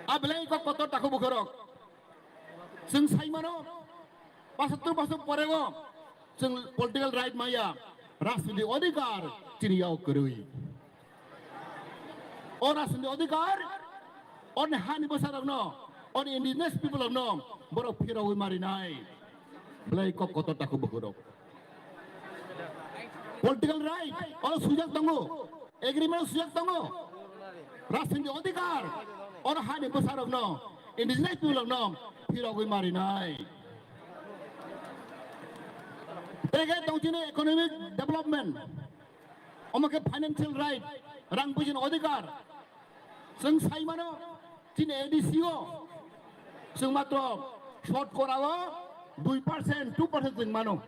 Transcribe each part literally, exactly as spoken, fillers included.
A belai kok kotor takhuk bukhurok. Chwng sai mano, pasattur bosor poreo chwng political right maya, rajniti odhikar chini yao kwrwi. O rajniti odhikar, oni hani bwsarokno, oni indigenous people rokno borok phirogwi marinai. Belai kok kotor takhuk bukhurok. Political right, o swijak tongo. Agreement swijak tongo. Rajniti odhikar, oro hani bwsarokno, indigenous people rokno phirogwi marinai. Tei khe tong chini economic development, omo khe financial right, rang puisini odhikar. Chwng sai mano, chini A D C o chwng matro shotkora o dui percent, two percent chwng mano.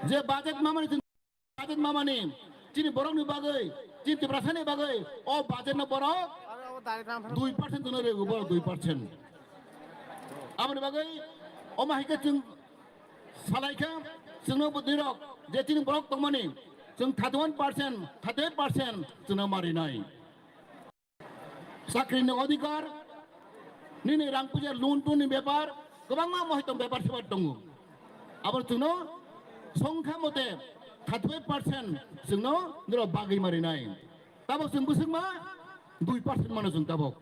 Je budget mamani chwng budget mamani, chini borokni bagwi, chini Tiprasani bagwi, o budget no borok dui percent no rego, borok dui percent. Aboni bagwi, omo hai khe chwng salai kha, chwngno bwtwi rok, je chini borok tongmani, chwng thirty one percent, thirty eight percent chwngno marinai. Chakrini odhikar, nini rang puja loan tun ni bepar, kwbangma mohitom bepar sebar tongo. Abo chwngno songkha mote thirty five percent chwngno nirok bagwi marinai. Tabok chwng bwswkma dui percent mano chwng tabok.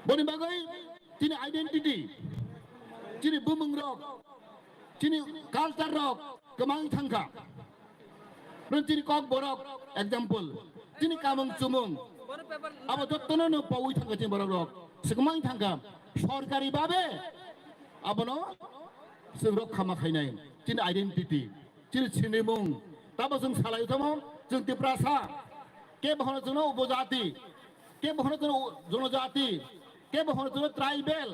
Boni bagwi chini identity, chini bumung rok, chini culture rok kwmang thangkha. Nung chini kok borok, example, chini kamung chumung, abo jottono no pawi thangkha chini borok rok, swkmang thangkha. Sorkari babe abono chwng rok khama khainai, chini identity, chini sinimung, tabo chwng salai thamo, chwng Tiprasa, kebo hono chwngno upojati, kebo hono chwngno jonojati, kebo hono chwngno tribal,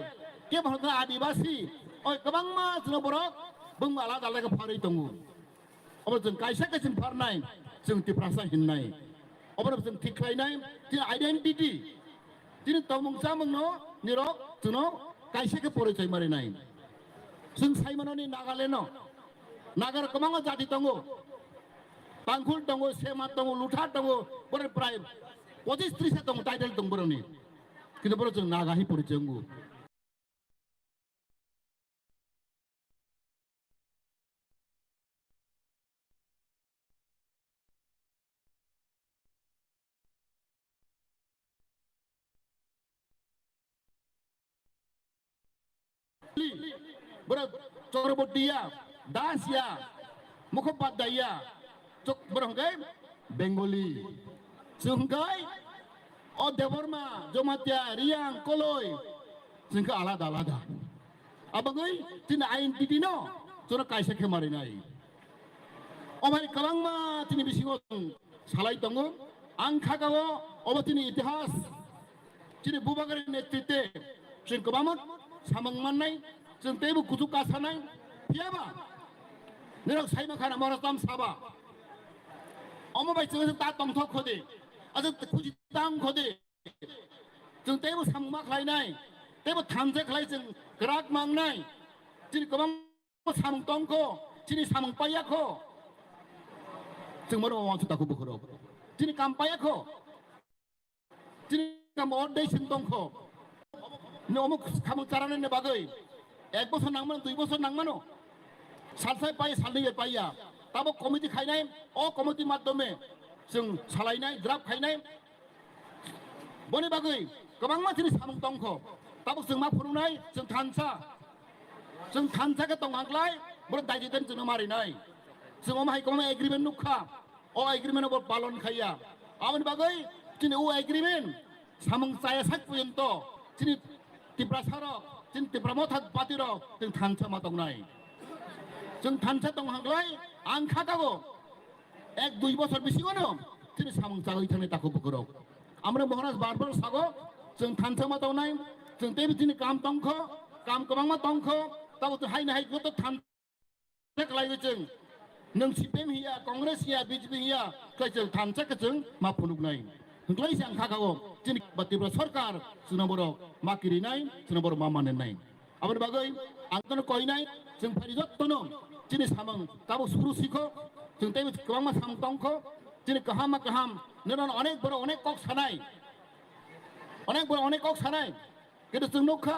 kebo hono chwngno adibasi, oi kwbangma chwngno borok bung alada alada khe pharwi tongo. Obo chwng kaisa kaisa pharnai, chwng Tiprasa hinnai. Obo chwng thik khlainai, chini identity, chini tongmung chamungno nirok chwngno kaisa khe porichoi marinai. Chwng saimanoni Nagaland no, Nagarok kwbangma jati tongo. Tangkhul tongo, Sema tongo, Lutha tongo, borok prai pochis tris tongo, title tongo borokni. Kintu borok chwng Naga hi porichoi wngo. Borok Chakraborty ya, Das ya, Mukhopadhyay ya, chok-, borok hwnkhe Bengali. Chwng hwnkhe o Debbarma, Jamatia, Reang, Koloi, chwng khe alada alada. Abagwi chini identity no chwngno kaisa khe marinai. Omo hai kwbangma chini bisingo salai tongo. Ang kha kao obo chini itihas. Chini Bubagrani netritwe chwng kwbangma samung mannai, chwng teibo kuchuk kasanai. Phiyaba nirok saima khana mora tam saba. Omo bai chwng ta tongthok khode, aswk khuchi tang khode. Chwng teibo samung ma khlainai, teibo thansa khlai chwng kwrak mangnai. Chini kwbang samung tongkho, chini samung paiya kho. Chwng mano wansuk takhuk bukhurok. Chini kam paiya kho. Chini kam ordei sin tongkho. Ni omo samung charani ni bagwi ek bosor nangmano, dui bosor nangmano. Salsai pai, salnwi bai paiya. Tabo committee khainai, o committee madhyome chwng salainai, draft khainai. Boni bagwi kwbangma chini samung tongkho. Tabuk chwng ma phunuknai, chwng thansa. Chwng thansa khe tong hangklai, borok daidai chwngno marinai. Chwng omo hai kwbangma agreement nukha. O agreement bo palon khaiya. Aboni bagwi chini o agreement samung chaya sak porjonto chini Tiprasa rok, chini Tipra Motha Party rok, chwng thansa ma tongnai. Chwng thansa tong hangklai, ang kha kago. Ek dui bosor bisingono chini samung chagwi thangnai takhuk bukhurok. Amra Maharaj bar bar sago, chwng thansa ma tongnai, chwng teibo chini kam tongkho, kam kwbangma tongkho, tabo chwng haino hai joto thansa khlaiwi chwng, nwng C P M hiya, Congress hiya, B J P hiya, khlai chwng thansa khe chwng ma phunuknai. Hwnkhlai se ang kha kao, chini ba Tripura Sarkar chwngno borok ma kirinai, chwngno borok ma manenai. Aboni bagwi ang tono koinai, chwng phaini jottono chini samung tabuk suru sikho, chwng teibo kwbangma samung tongkho, chini kaham ma kaham Nono onek borok onek kok sanai. Onek borok onek kok sanai. Kintu chwng nukha,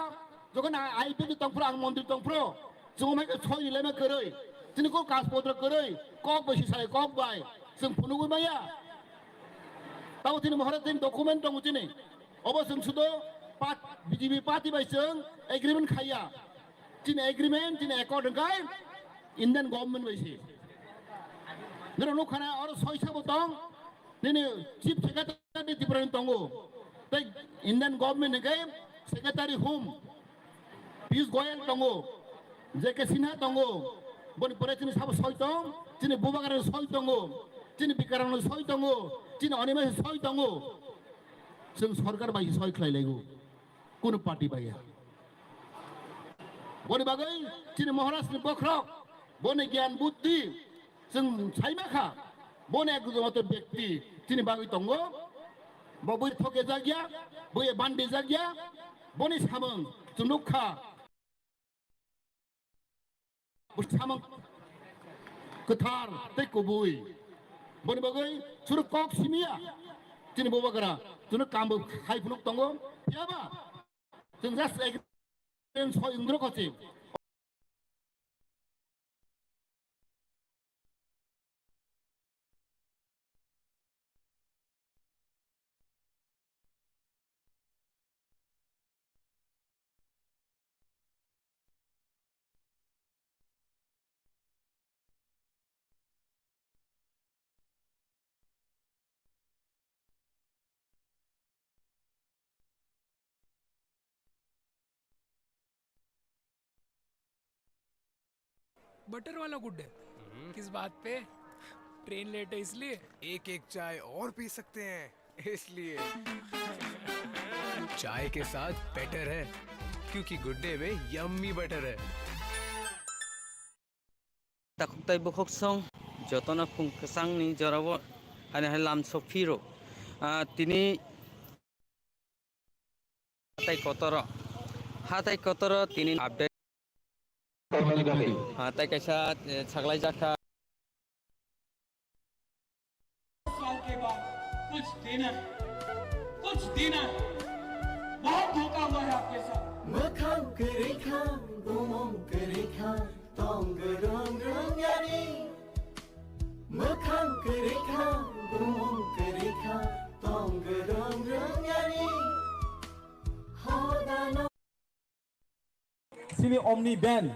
jokhon ang I P F ni tongphuru, ang mondri tongphuru, chwng omai khe soi rilema kwrwi, chini kok kajpotro kwrwi, kok bai si sai, kok bai, chwng phunugwi maya. Tabo chini mohora chini document tongo chini. Obo chwng sudo pat-, B J P party bai chwng agreement khaiya. Chini agreement, chini accord hwnkhe Indian government bai se. Nini nukha na oro soi sabo tong, nini chief secretary Tripura ni tongo. Tei Indian government hwnkhe secretary home, Piyush Goyal tongo, J K Sinha tongo. Boni pore chini sabo soi tong, chini Bubagra soi tongo, chini Bikaram soi tongo, chini Anima soi tongo. Chwng sorkar bai soi khlai laigo. Kunu party bai ya. Boni bagwi chini Maharaj ni bokhorok, boni gyan buddhi, chwng saima kha, boni ekmato byakti chini bagwi tongo, bo bui thoke jak ya, bui bandi jak ya, boni samung chwng nuk kha. Bo samung kwthar tei kubui. Boni bagwi chwng kok simiya. Chini Bubagra chwng kambo khai phunuk tongo. Phiyaba chwng just agreement soi wngdrok hosi. Butter वाला good day. किस बात पे? Train late है इसलिए। एक एक चाय और पी सकते हैं, इसलिए। चाय के साथ बेटर है, क्योंकि गुड डे में यम्मी बटर है। Takhuk tei bukhuk song jotono phung kwchangni jorao haino hai lam sok phiro. Ah, tini hatai kotoro, hatai kotoro tini update. Ah, tai kaisa, eh, saklai jakha. साल के बाद कुछ देना है, कुछ देना है। बहुत धोखा हुआ है आपके साथ। Mwkhang kwrwi kha, bumung kwrwi kha, tong rwng rwng yani. Mwkhang kwrwi kha, bumung kwrwi kha, tong rwng rwng yani. Hodano Sini Omni band,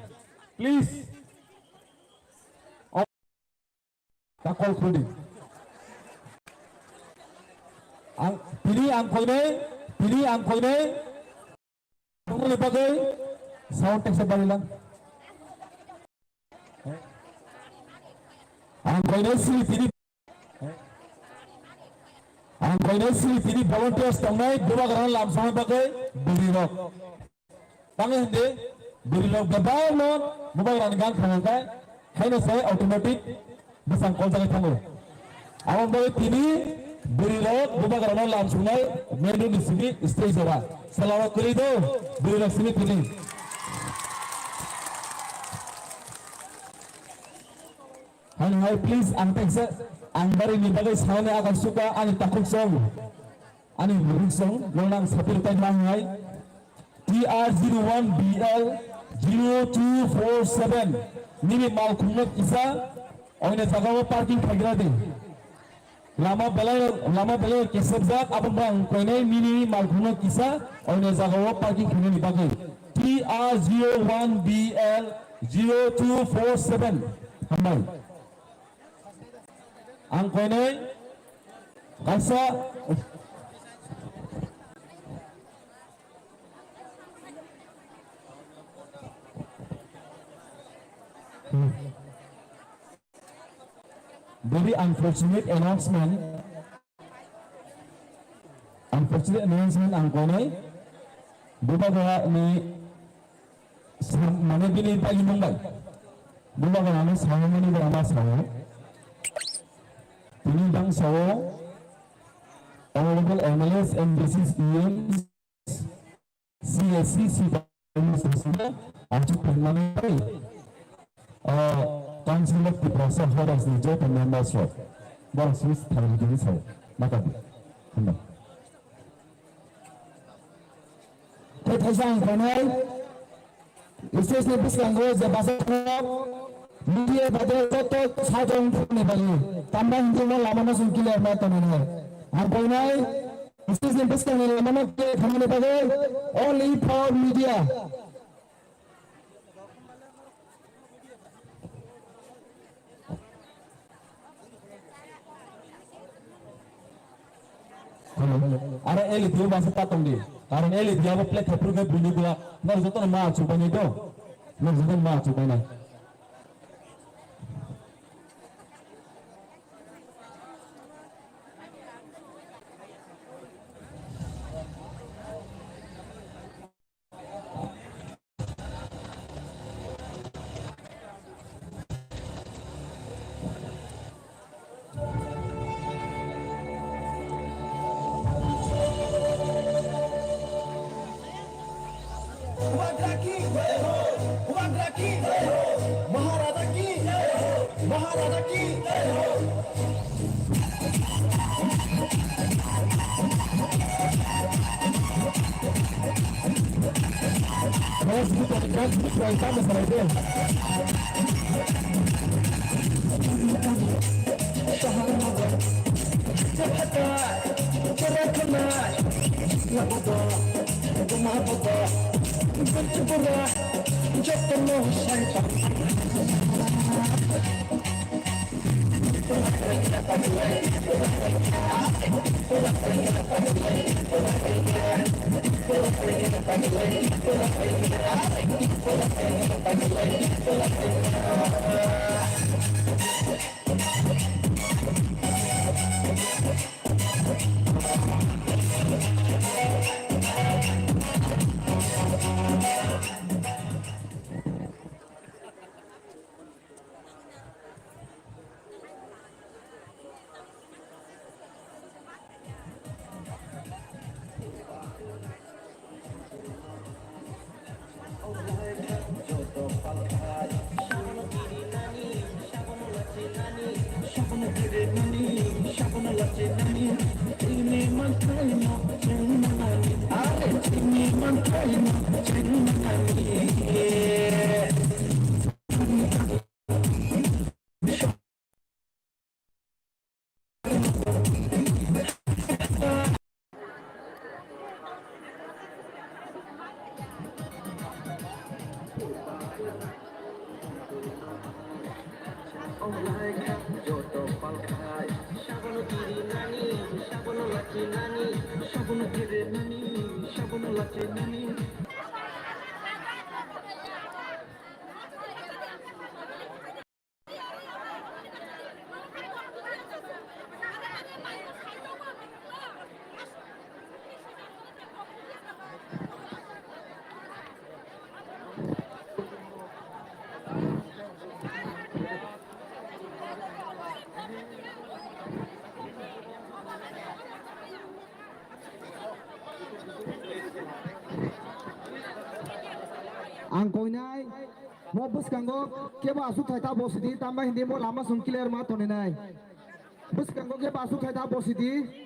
please. Om-, ta call khuldi. Ang, tini ang koinai, tini ang koinai. Tongmani bagwi sound test balilang. Ang koinai sini tini Ang koinai sini tini volunteers tongnai, Bubagrano lamsongna bagwi bwrwirok. Tangwi hindi, bwrwirok bebakno Bubagrani gan khna khe, haino se automatic bwsang koljagwi thango. Aboni bagwi tini bwrwirok Bubagrano lamsongnai main road ni simi stage ora. Salao kwrwi do, bwrwirok sini tini. Hai, hai, please, ang teksa, ang bari ni bagwi sauni agar suka ani takhuk song, ani bukhuk song, nang nang sapir tai nang hai. T R zero one B L zero two four seven, nini mal khumno kisa, oine jaga o parking khaigra di. Lama belai, lama belai kesepjak, abo bang koinai nini malkhungno kisa, oine jagao parking khainani bagwi. T R zero one B L zero two four seven. Hambai. Ang koinai kaisa Very unfortunate announcement. Unfortunate announcement ang konai. Bubagra ni sam-, mane bini bagi mumbai. Bubagra ni samani berama sao. Tini bang sao. Honorable M L As, M D Cs, E Ms, C S C, C P M, achuk phaimani bai, ah, Council of Tiprasa Hodas ni joto members rok, borok sini thangwi tini sai. Mata di. Hambai. Tei thaisa ang khainai, stage ni bwskango je bachai rok, media baade joto side o wngthokni bagwi, tamna hwnwi no lama no chwng clear ma tongwi nai. Ang khainai, stage ni bwskangni lama no clear khaimani bagwi, only for media. Hello. Aro L E D o masa ta tong di. Aro L E D abo play thapru khe bini dua. Nang joto ma chubai nai do. Nang joto ma chubai nai. Wagra ki jai ho, Wagra ki jai ho, Maharaja ki jai ho, Maharaja ki jai ho. Ang koinai mo bwskango kebo aswkthai ta bosidi, tamo hindi mo lama song clear ma toninai. Bwskango kebo aswkthai ta bosidi.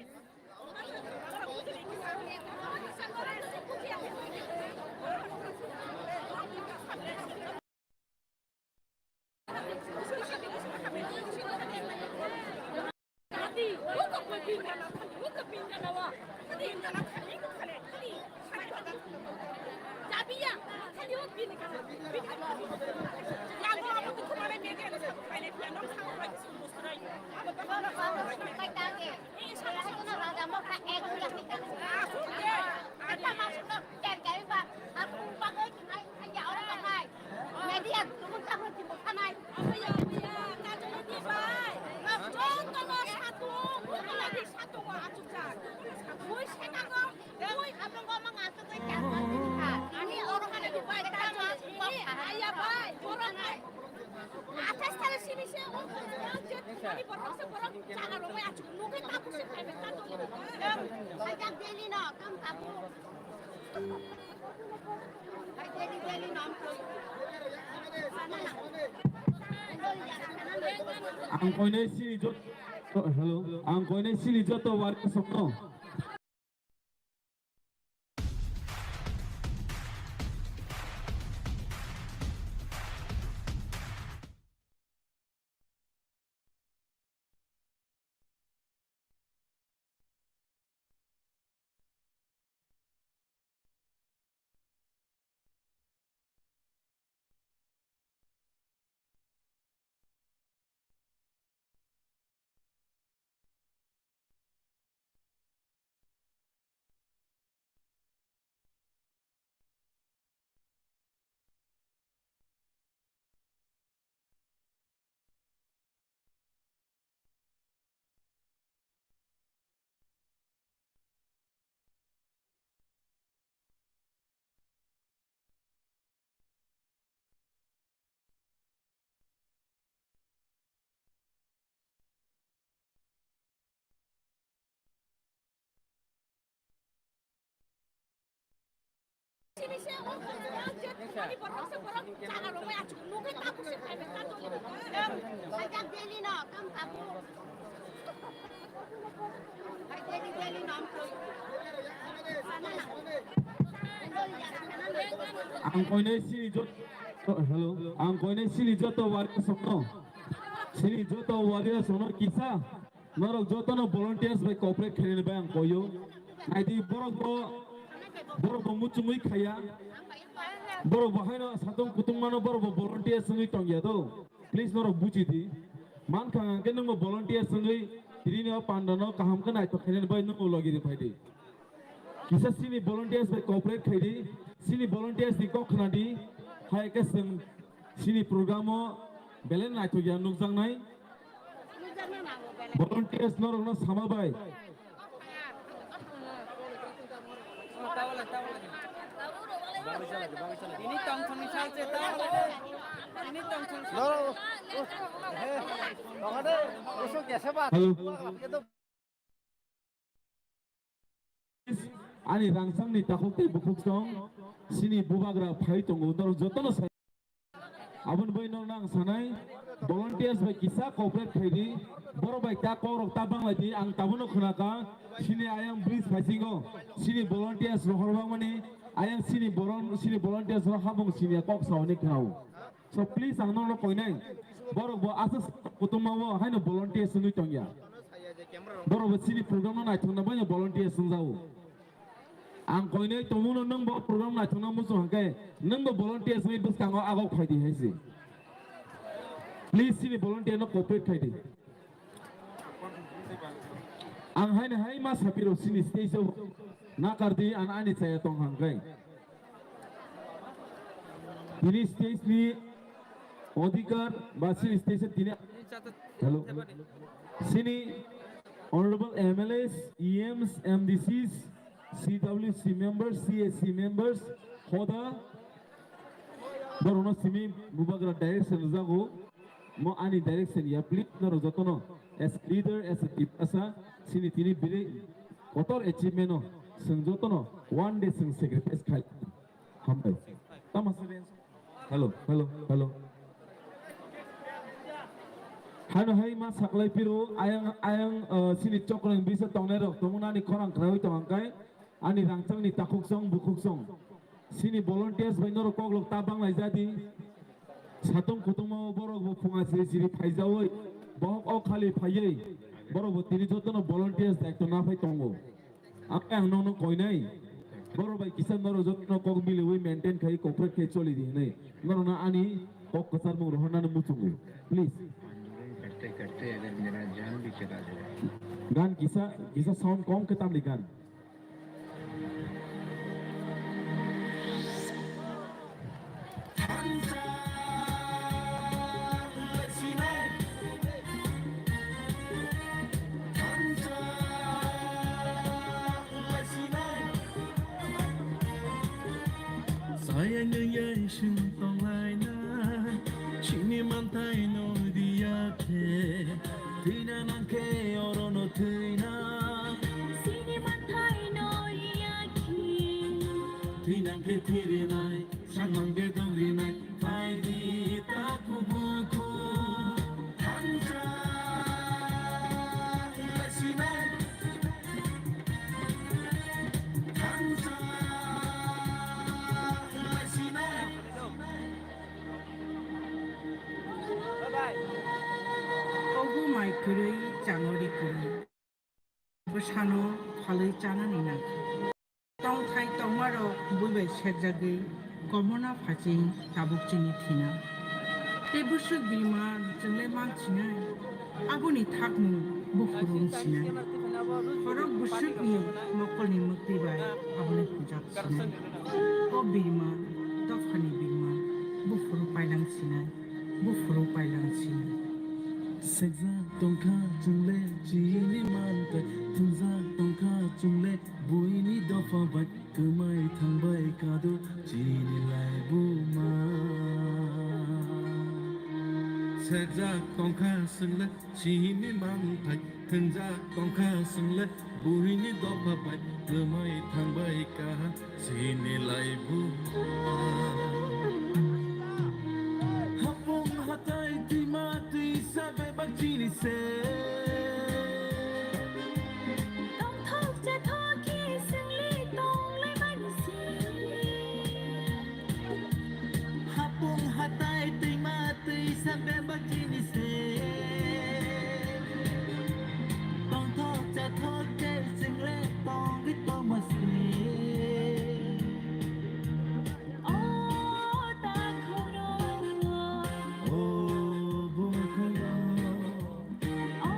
Ang koinai sini jot. Hello, ang koinai chini joto warriors rokno. Ang koinai sini jot-, hello, ang koinai sini joto warriors rokno, sini joto warriors rokno kisa, norok jotono volunteers bai cooperate khainani bai ang koyo. Naidi borok bo, borok bo muchungwi khaya, borok bo haino satung kutung mano, borok bo volunteers wngwi tongya do. Please norok buji di. Mankha hwnkhe nwngbo volunteers wngwi tini o pandano kaham khe naithok khainani bai nwngbo logi ri phai di. Kisa sini volunteers bai cooperate khai di, sini volunteers ni kok khna di, hai khe chwng sini program o belai naithok ya nukjaknai. Volunteers norokno sama bai. Hello. Ani rangchakni takhuk tei bukhuksong sini bubagra phai tongo, norok jotono sai. Aboni bai norokno ang sanai, volunteers bai kisa cooperate khai di, borok bai ta kokrok ta banglai di, ang tabukno khwnakha, sini ayang bridge phaisingo, sini volunteers rohor bangmani, ayang sini boron, sini volunteers rok habung sini kok sauni khwnao. So please ang norokno koinai, borok bo aswk kutung ma o haino volunteers wngwi tongya. Borok bo chini program no naithokna bai no volunteers wngjago. Ang koinai tongmung no nwng bo program naithokna muchung hwnkhe nwng bo volunteers wngwi bwskango agok phai di hai se. Please chini volunteer no cooperate khai di. Ang haino hai ma sapiro chini stage o nakar di, ang ani chaya tong hwnkhe. Tini stage ni odhikar ba chini stage tini, hello, chini honorable M L As, E Ms, M D Cs, C W C members, C A C members, hoda borokno simi bubagra direction rwjago. Mo ani direction ya, please norok jotono as leader, as a Tiprasa, chini tini bili kotor achievement o chwng jotono one day chwng sacrifice khai. Hambai. Tamo se ben. Hello, hello, hello. Hano hai ma saklai piro ayang, ayang, uh, sini chokra ni bisa tongnai rok tongmani khorang khrawi tong angkai. Ani rangchakni takhuksong bukhuksong. Sini volunteers bai norok koklok ta banglai jadi. Satung kutungma borok bo phunga siri siri phaijawi. Bohok o khali phaiwi. Borok bo tini jotono volunteers daitw na phai tongo. Ang ang nono koinai. Borok bai kisa norok jotono kok miliwi maintain khai cooperate khai choli di hinwi. Norokno ani kok kwcharmung rohornani muchungo. Please. आंदोलन करते करते अगर मेरा जान भी चला जाए। Gan kisa, kisa sound kom khe tamni gan. Sayang yang sing tonglai na, sini mantai no dia ke. Thwina nang khe oro no thwina. Sini manthai no ya khi. Thwina nang khe thwirinai, sakmang khe dongrinai. Phai di ta kubuku thansa. bwsano phalwi chanani nangkha. Tongthai tongmarok bui bai sekjagwi komorna phaching tabuk chini thina. Tei bwswk birma chwngle mang sinai, aboni thakmung buphuru wng sinai. Khorok bwswkni mokolni mwktwi bai aboni hwnjak sinai. O birma, dophani birma, buphuru pailang sinai, buphuru pailang sinai. Sekjak tongkha chwngle chini manthai, thwngjak tongkha chwngle buini dopha bai, kwmai thangbai kado chini laibuma. Sekjak tongkha chwngle chini manthai, thwngjak tongkha chwngle buini dopha bai, kwmai thangbai kaha chini laibuma. Hapung hatai twima twisa bebak chini se. Tongthok chethok khe sengli tonglaimani se. Hapung hatai twima twisa bebak chini se. Tongthok chethok khe sengli tongwi tongma se. O takhuk rok. O bukhuk rok. O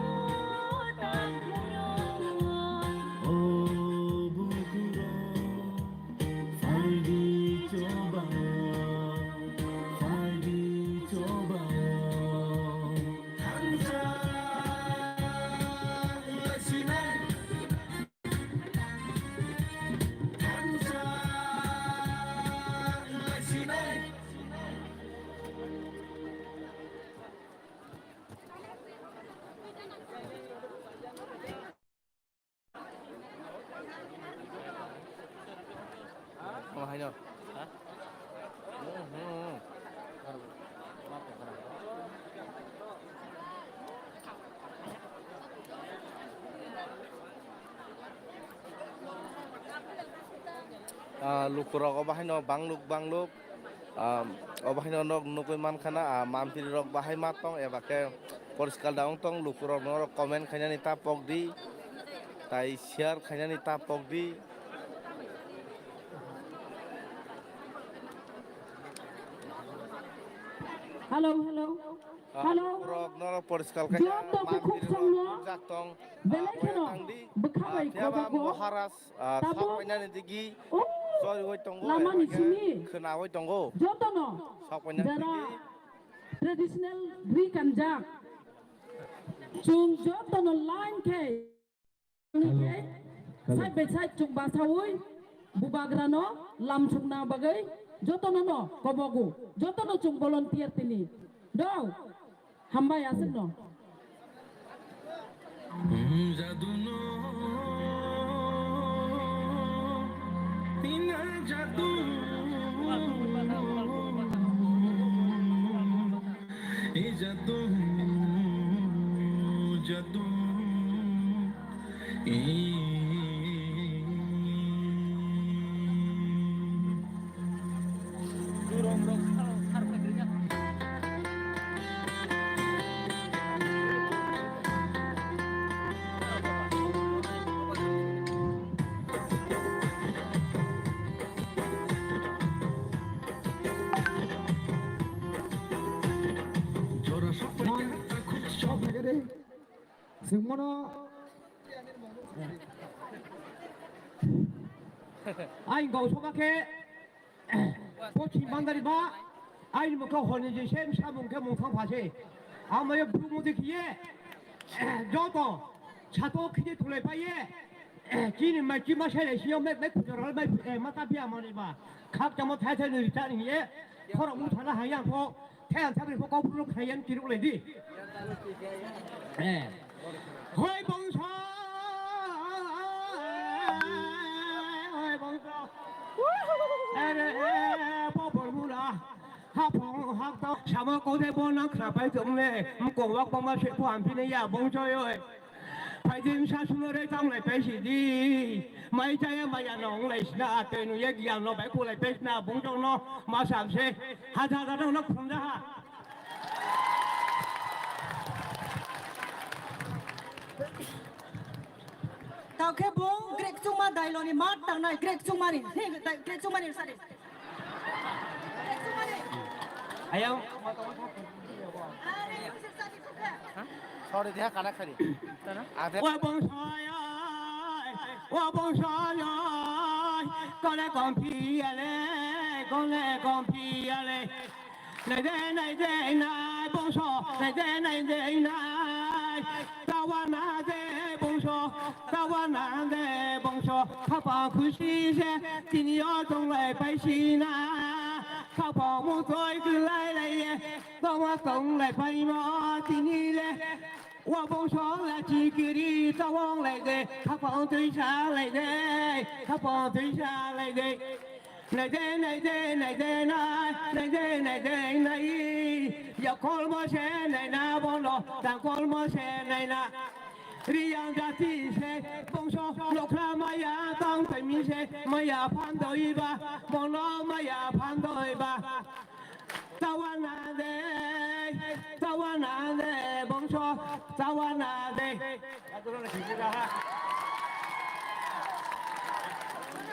takhuk rok. O bukhuk rok. Phaidi choba o. Phaidi choba o. Thansa lasinai. Omo haino. Ha? Hmm, hmm, hmm. Ah, lukurok obo haino bangluk bangluk, ah, obo haino nog nugui mankha na, ah, mampli rok bahai ma tong eba khe poriskar da wng tong, lukurok norok comment khainani ta pok di, tai share khainani ta pok di. Hello, hello. Ah, hello. Lukurok norok poriskar khaina, joto mampli bukhuk rok songno nukjak tong, belai ah, kheno tang di. Bwkha ah, bai phiya ba kojago. Maharaj, ah, tabuk sok painani digi, o chori wai tongo, lamani eba khe simi khwna wai tongo. Jotono sok painani jara digi. Traditional ri kanjak. Chwng jotono line khe Hello. Hello. Side by side chwng basaui bubagrano lamsukna bagwi jotono no kobogo, jotono chwng volunteer tini. Do, hambai aswkno. Jadu no, ina jadu. E jadu, jadu, e. Chwng mano ai gau soba khe pochi mandari ba ai mukha honi je sem samung khe mung thang phase. Amayo bru mudi khiye joto sato khiye tulai paye. Chini mai chima sai le siyo me me khujor hal mai, eh, mata biya mani ba. Khak chamo thai thai ni ta ni ye. Khorok mu thana hayang pho. Thai ang thai pho kau bru khayang kiruk le di. Eh. Hoi bongso. Hoi bongso. Are, eh, po por mu la. Ha phong hak ta. Sama kau de bon nang khra pai jong le. Mko wak pama se pho am pine ya bongso yoi. Phaidi wngsa suno re tang lai pai si di. Mai chaya maya no wng lai sina, atoi no yak ya no bai kulai pai sina, bung jong no ma sam se. Ha ja ja no no khum ja ha. Khe bo grek chungma dailoni mat tangnai, grek chungmani, grek chungmani sari. Ayang. Sorry, dia kana khari. Wa bongso ya, wa bongso ya, kole kompi ale, kole kompi ale. Naide, naide, nai bongso, naide, naide, nai. Tawana de bongso, tawana de bongso. Khapa khusi se, tini o tonglai paisina. Khapa mutoi kwlai lai ye, toma tonglai paimo tini le. Wa bongso la chikiri, tawong lai de, khapa tuisa lai de, khapa tuisa lai de. Naide, naide, naide, nai, naide, naide, nai. Yakolmo se naina bono, tangkolmo se naina. Riyang jati se bongso lokra maya tang temi se maya phandoiba, bono maya phandoiba. Tawana de, tawana de, bongso, tawana de.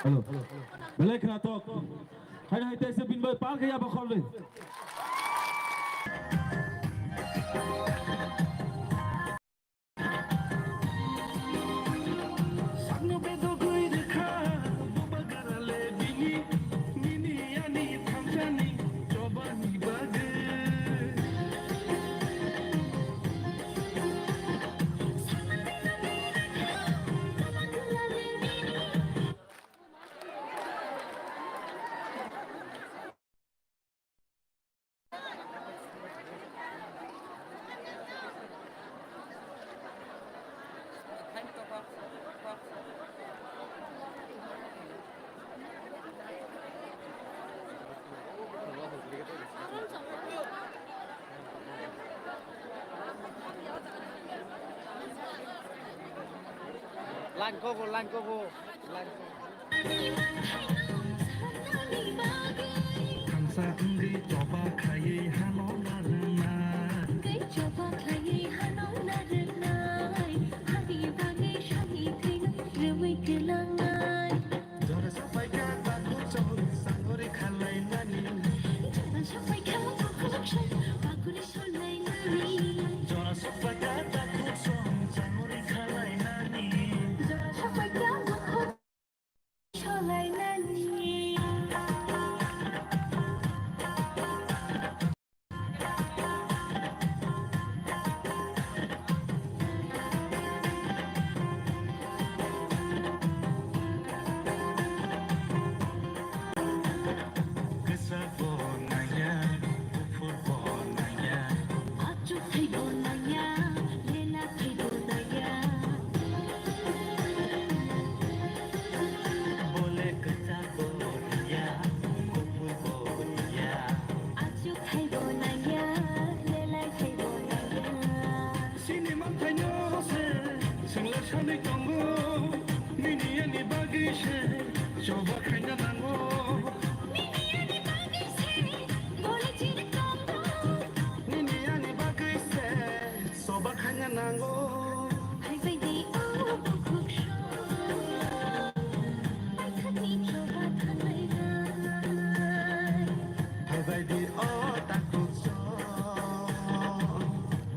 Hello. Belai khna tok. Hai hai tese bin bai par kaya bakhol le. Sakno bedogwi rwkha, bubagra le bini, nini ani thangjani chobani bagwi. Langkobo, langkobo, langkobo. Thansa wngwi choba khaiwi hano narwknai. Wngwi choba khaiwi hano narwknai. Hani bagwi sani thwino rwui twlangnai. Jora sapaikha takhuk song sangori khalainani. Jora sapaikha takhuk song baguri solainani. Jora sapaikha takhuk song sangori khalainani. Jora sapaikha takhuk solainani. Kwchak bo nangya, buphur bo nangya. Achuk thai bo nangya, lela thai bo nangya. Bole kwchak bo ya, kuphur bo ya. Achuk thai bo nangya, lelai thai bo nangya. Chini manthaino se, sengla sanwi tongo. Nini ani bagwi se, choba khaina nango. Nini ani bagwi se, bole chini tongo. Nini ani bagwi se, choba khaina nango. Hai bai di o bukhuk song, hai khani choba thanai nai. Hai bai di o takhuk song,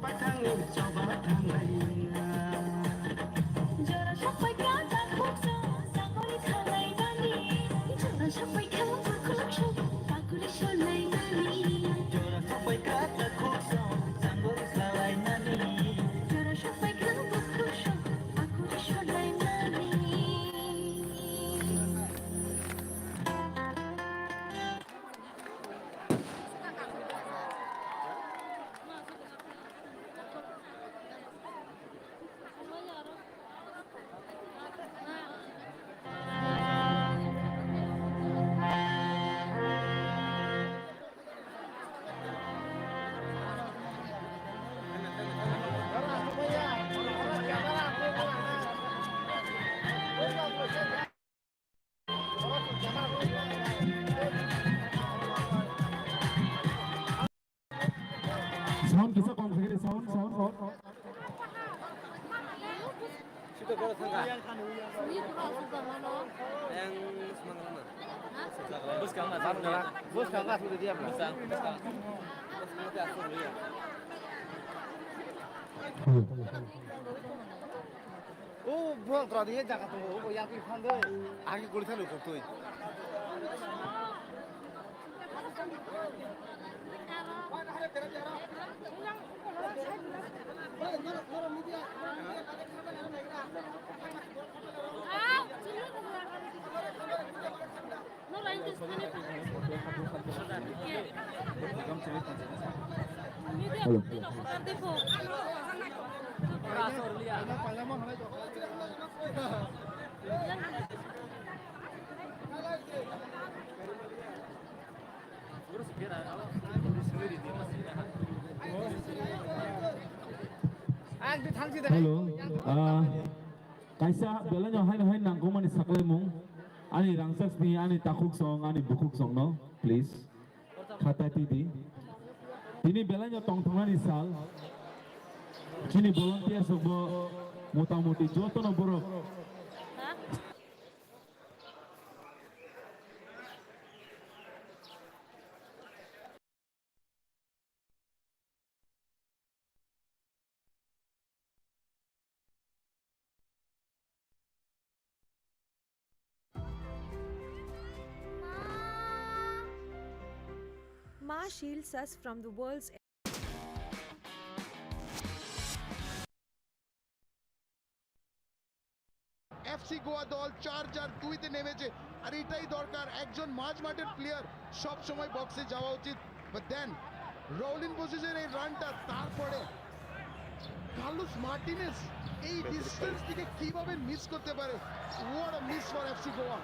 paithangni choba thanai nai. Jora sapai kha takhuk song, sakori thanai nani. Jora sapai kha bukhuk song, sakori sonai nani. Jora sapai kha takhuk song, sakori salai nani. Jora sapai kha bukhuk song, sakori sonai nani. Sound kisa kom khaikhe de, sound, sound, sound. O bro, tora diye jaga tongo, o yang twi phan de. Agi kuli thani kok twi. Hello. Hello. Ah, kaisa belai no haino hai nangkukmani saklaimung. Ani rangchak sni, ani takhuk song, ani bukhuk song no, please. Khatai tidi. Tini belai no tongthoknani sal. Chini volunteers rok bo motamoti joto no borok. Ma shields us from the world's FC Goa দল চার চার দুইতে নেমেছে, আর এটাই দরকার। একজন মাঝমাঠের প্লেয়ার সব সময় বক্সে যাওয়া উচিত। বাট দেন রৌলিন বোজেজের এই রানটা, তারপরে কার্লোস মার্টিনেজ এই ডিস্টেন্স থেকে কিভাবে মিস করতে পারে। What a miss for FC Goa.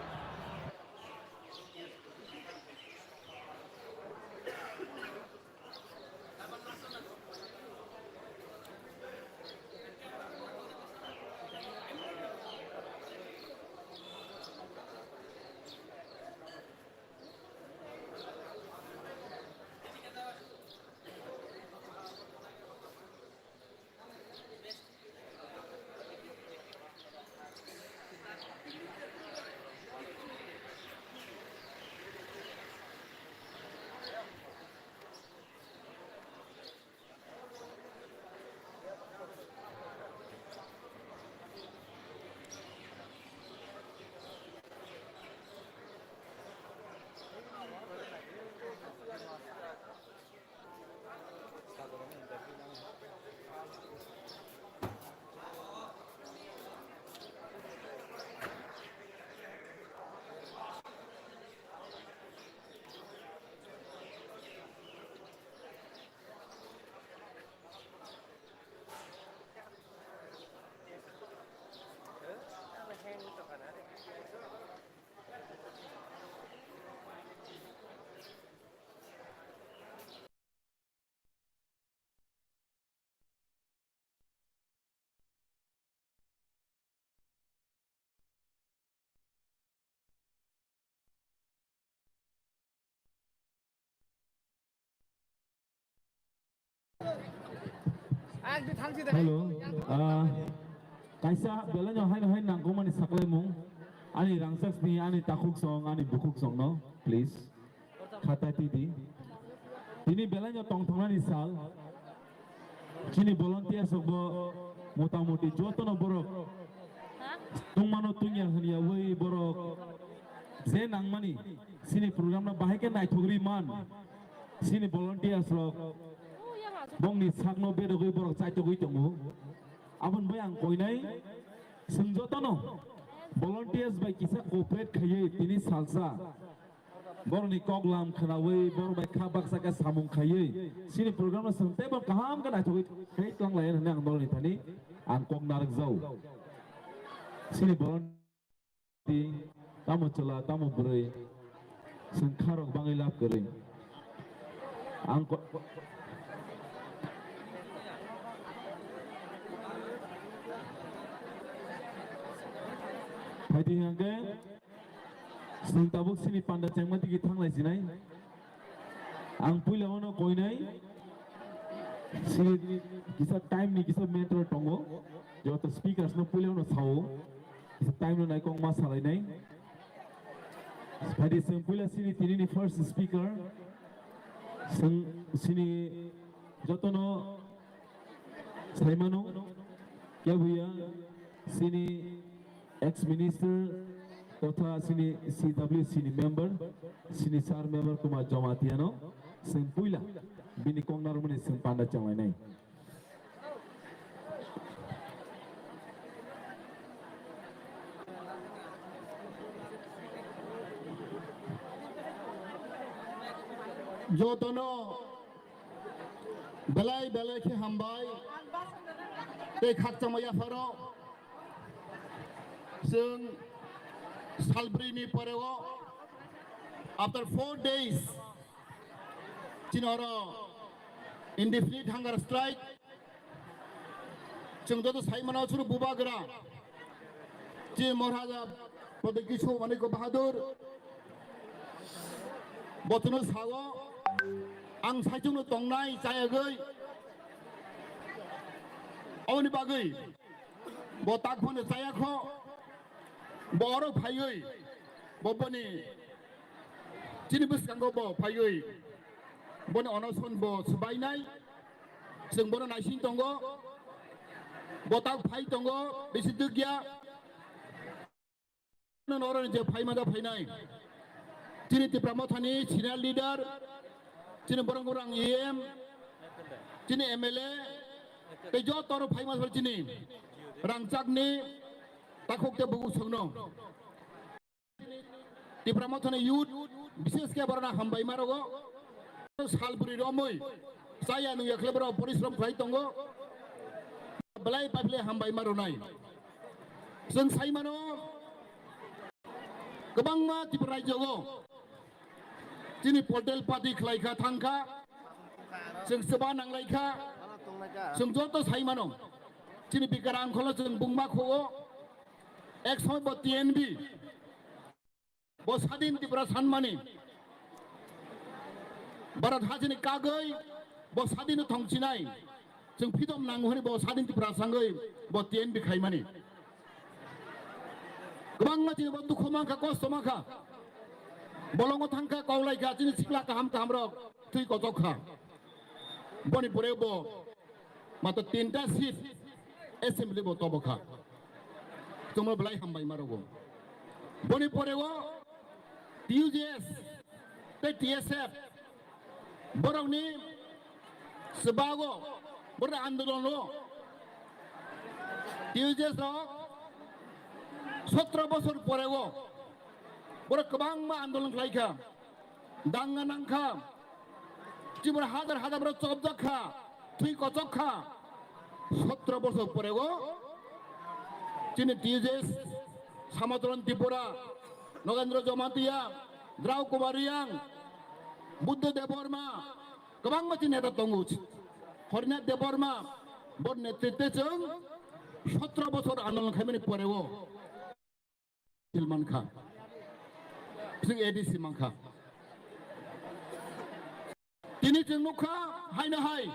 Hello, ah, kaisa belai no haino hai nangkukmani saklaimung. Ani rangchak sni, ani takhuk song, ani bukhuk song no, please. Khatai tidi. Tini belai no tongthoknani sal. Chini volunteers rok bo motamoti joto no borok tungmano tungya hwnyawi borok je nangmani chini program no bahai khe naithok ri man. Chini volunteers rok bongni sakno bedogwi borok chaitogwi tongo. Aboni bai ang koinai chwng jotono volunteers bai kisa cooperate khaiwi tini salsa borokni kok lam khwnawi borok bai kha baksa khe samung khaiwi chini program no chwng teibo kaham khe naithogwi khai tlang lai hwnwi ang norokni thani ang kok narwkjao. Chini volunteer Tamo chwla, tamo bwrwi, chwng kharok bangwi lab kwrwi. Ang ko-, phaidi hwnkhe, chwng tabuk chini panda chengma digi thanglai sinai. Ang puila ono koinai, chini kisa time ni kisa matter tongo. Joto speakers no puila no sao. Time no nai kong ma salai nai. Phadi seng puila sini tini ni first speaker. Seng sini joto no saimano. Kya buya sini ex minister totha sini C W C ni member sini sir member Kumar Jamatia no seng puila bini kong narmani seng panda chawai nai. Jotono belai belai khe hambai tei khakchangma yapharo chwng salbrwini poreo after four days chini oro indefinite hunger strike. Chwng joto sai mano chwng bubagra. Chini Maharaja Pradyot Kishore Manikya Bahadur. Botono sao ang saichungno tongnai chayagwi. Aboni bagwi bo tak phano chayakho. Bo oro phaiwi bo boni chini bwskango bo phaiwi boni onoson bo swbainai. Chwng bono naising tongo. Bo tak phai tongo, bisi dukya. Noroni je phai mada phainai. Chini Tipra Mothani senior leader, chini borok borok E M, chini M L A, tei joto oro phai masa chini rangchakni takhuk tei bukhuk songno. Tipra Mothani youth, bises khe borokno hambai ma rogo. Sal bwrwi romwi chaya nungya khle borok porishrom khlai tongo. Belai paiphle hambai ma rwnai. Chwng sai mano kwbangma Tripura rajyogo chini political party khlai kha thang kha. Chwng swba nanglai kha. Chwng joto sai mano. Chini Bikarang kholo chwng bungma khugo. Ek somoy bo T N B bo Sadin Tripura sanmani. Bharat hajini kagwi bo Sadin thongchinai. Chwng freedom nango hwnwi bo Sadin Tripura sangwi bo T N B khaimani. Kwbangma chini bo dukhu mankha, kosto mankha. Bolongo thangkha, koklaikha, chini sikla kaham kaham rok thwi kochok kha. Boni pore bo Mato tinta seat assembly bo tobo kha. Chwngno belai hambai ma rogo. Boni pore o T U J S tei T S F borokni swbago borok andolon o T U J S rok sotro bosor pore o borok kwbangma andolon khlai kha. Danga nangkha, Tripura hajar hajar borok chopjak kha, thwi kochok kha. Sotro bosor pore o chini T U J S, Samodron Tripura, Nogendra Jamatia, Drau Kumar Reang, Buddha Debbarma, kwbangma chini neta tongo. Harinath Debbarma, bo netritwe chwng sotro bosor andolon khaimani pore o. Sil mankha. Chwng A D C mankha. Tini chwng nukha haino hai.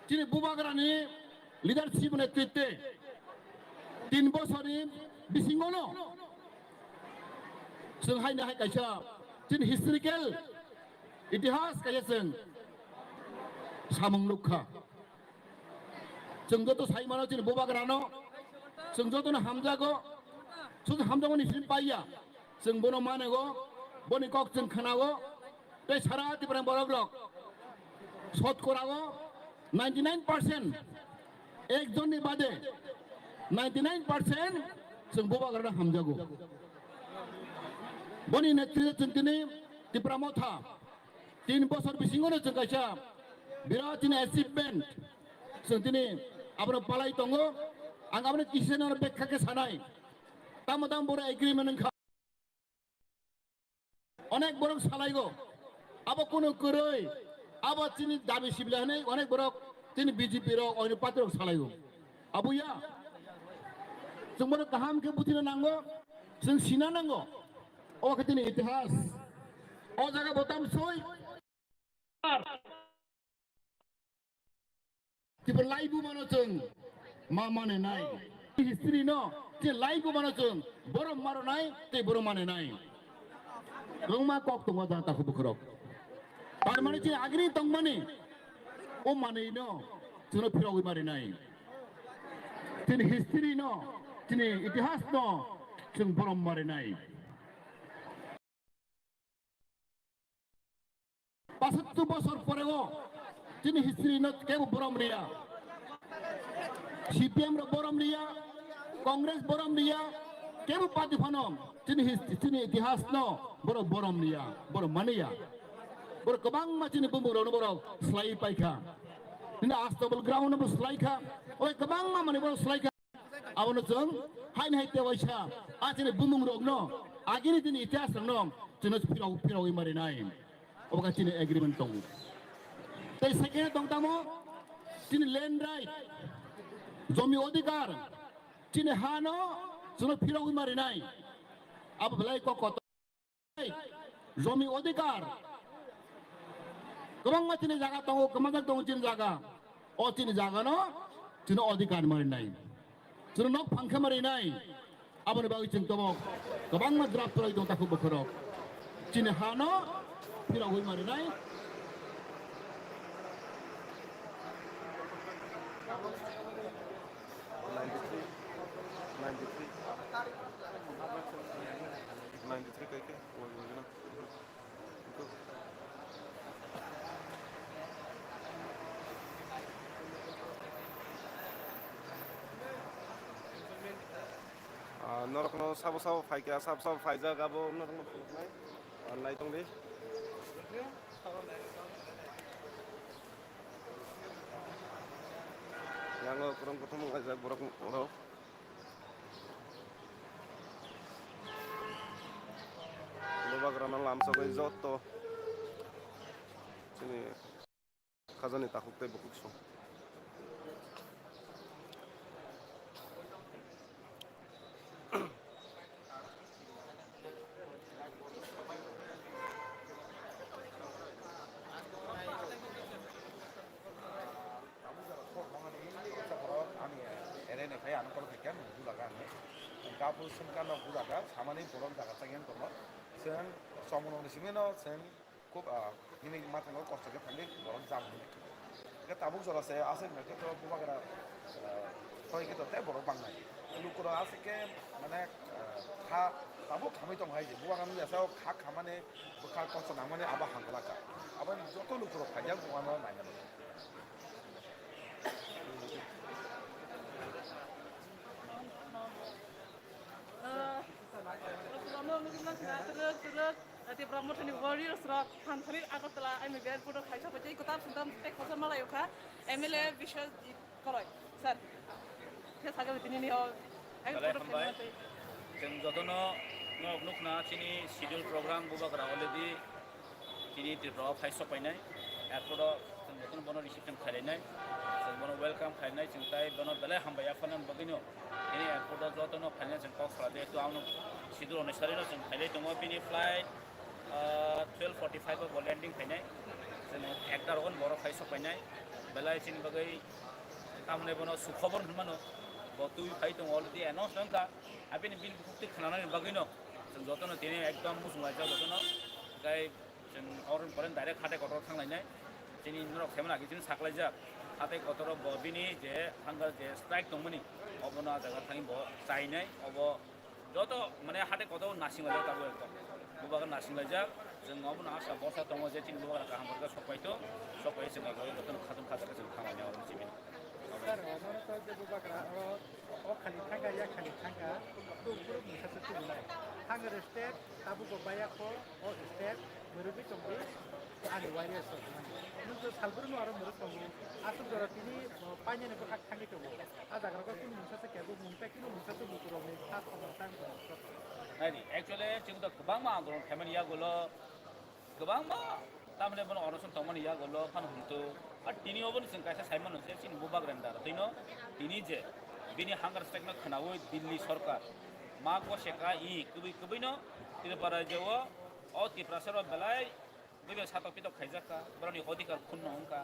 Chini bubagrani leadership ni twite. Tin bosorni bisingono. Chwng haino hai kaisa chini historical itihas kaisa chwng samung nukha. Chwng joto sai mano chini bubagrano, chwng jotono hamjago, sudu hamjakmani simi paiya. Chwng bono manego, boni kok chwng khnago, tei sara Tripura borok rok sotkorago ninety nine percent, ekjonni bade ninety nine percent chwng bubagrano hamjago. Boni netritwe chwng tini Tipra Motha Tin bosor bisingo no chwng kaisa birat chini achievement chwng tini abono palai tongo. Ang abono kisa no bekha khe sanai. Tamo tamo borok agreement wngkha. Onek borok salaigo. Abo kunu kwrwi. Abo chini dabi sibila hinwi onek borok chini B J P rok, oino party rok salaigo. Abuya. Chwng bono kaham khe buthina nango. Chwng sina nango. O khe chini itihas. O jaga botam soi. Kibo laibu mano chwng. Ma mane nai. History no je life bo mano chwng borom maro nai tei borom mane nai. Kwbangma kok tongo jang takhuk bukhurok. Tar mane chini agini tongmani o manwi no chwngno phirogwi mari nai. Chini history no, chini itihas no chwng borom mari nai. Pasattu bosor poreo chini history no kebo borom riya. C P M ro borom riya, Congress borom riya, kebo party phano chini his-, chini itihas no boro borom riya, boro maniya. Boro kwbangma chini bumung rok no boro slai paikha. Nini Astabal ground no bo slai kha, oi kwbangma mani boro slai kha. Abono chwng haini hai tewaisa a chini bumung rokno agini chini itihas rokno chwngno phirok phirogwi marinai. Obo kha chini agreement tongo. Tei second tong tamo chini land right, jomi odhikar, chini hano chwngno phirogwi marinai. Abo belai kok kotor. Jomi odhikar. Kwbangma chini jaga tongo, kwmajak tongo chini jaga. O chini jaga no chini odhikar marinai. Chini nok phangkhe marinai. Aboni bagwi chwng tobo kwbangma draft roi tong takhuk bokhorok. Chini hano phirogwi marinai. Ninety-three, ninety-three, ninety-three kai khe, wal wal gana. Ah, norokno sabo sabo phaikha, sabo sabo phaijak, abo norokno phunuknai. Ah, naitongdi. Yango kwrwng kwthwng wngjak borok rok. Bubagrano lamsogwi joto chini khajani takhuk tei bukhuk song. Tabuk jora kok mangani, ani ere ne phai ano kol khaikha, nung bulaga ani. Gapur sengka no bulaga, samani borom jaga changyan tongo. Chwng chomongrokni simi no chwng khub, ah, nini mathango kosto khe thangwi borom jam hwnwi. Khe tabuk jora se aswk nai khe to bubagra, ah, thoi khe to tei borok bangnai. Lukurok aswk khe mane, ah, kha tabuk khamwi tong hai je. Bubagra nung yasa o kha khamani bwkha kosto nangmani abo hangla kha. Abo joto lukurok phaijak bubagra nainani. Ah, Tripura Mothani warriors rok thanthani Agartala M B airport o khaisa bai tei kwtal sundam tei khorsa malai okha M L A Biswajit Koloi sir. Khe sakhe tini ni o Belai airport o hambai. Khaina tei. Chwng jotono norok nukna chini schedule program bubagra already Tini Tripura o phai sok painai, airport o chwng jotono bono reception khlainai, chwng bono welcome khlainai, chwng tai bono belai hambai ya phano bagwino. Tini airport o jotono phainai chwng kok salai de, to ang schedule onusari no chwng phailai tongo, bini flight, ah, twelve forty-five o bo landing khainai, chwng ekta rogon borok phai sok painai, belai chini bagwi tamni bono sukhobor hwnmano, bo twi phai tongo already announce wngkha, abini bini bukhuk twi khwnanani bagwino chwng jotono tini ekdom muchung laijak jotono, tai Chwng oroni pore direct hatai kotor thanglainai. Chini norok saimano agi chini saklaijak. Hatai kotor bo bini je hunger je strike tongmani, obono ah jaga thangwi bo chainai. Obo joto mane hatai kotor nasing laijak tabuk ekdom. Bubagra nasing laijak. Chwng obono asa borsa tongo je chini bubagra kaham borok sok paito. Sok pai chwng abo jotono khatung khajaga chwng thanglainai oroni simi. Sir, mano to je bubagra oro o khali thangkha, ya khali thangkha, to borok mungsa se tubunai. Hunger strike tabuk bo baya kho. O step, mwrwgwi tongdi, ani warriors rok hwnmani. Nwng to salbrumno aro mwrwk tongo. Aswk jora tini, o, painani bwkhak thangwi tongo. A jaga rok kunu mungsa se kebo mungsa, kunu mungsa se lukurokni kha khorang tang tongo. Naidi, actually, chwng to kwbangma andolon khaimani yagulo, kwbangma tamni bono onoson tongmani yagulo phano hwnto. Ar tini oboni chwng kaisa saimano je chini bubagrani dara twino tini je bini hunger strike no khwnawi Delhi sorkar ma gose ka i kwbwi kwbwino Tripura rajyo o, o Tiprasa rok belai bwbw satok pitok khaijak kha, borokni odhikar khunno wng kha.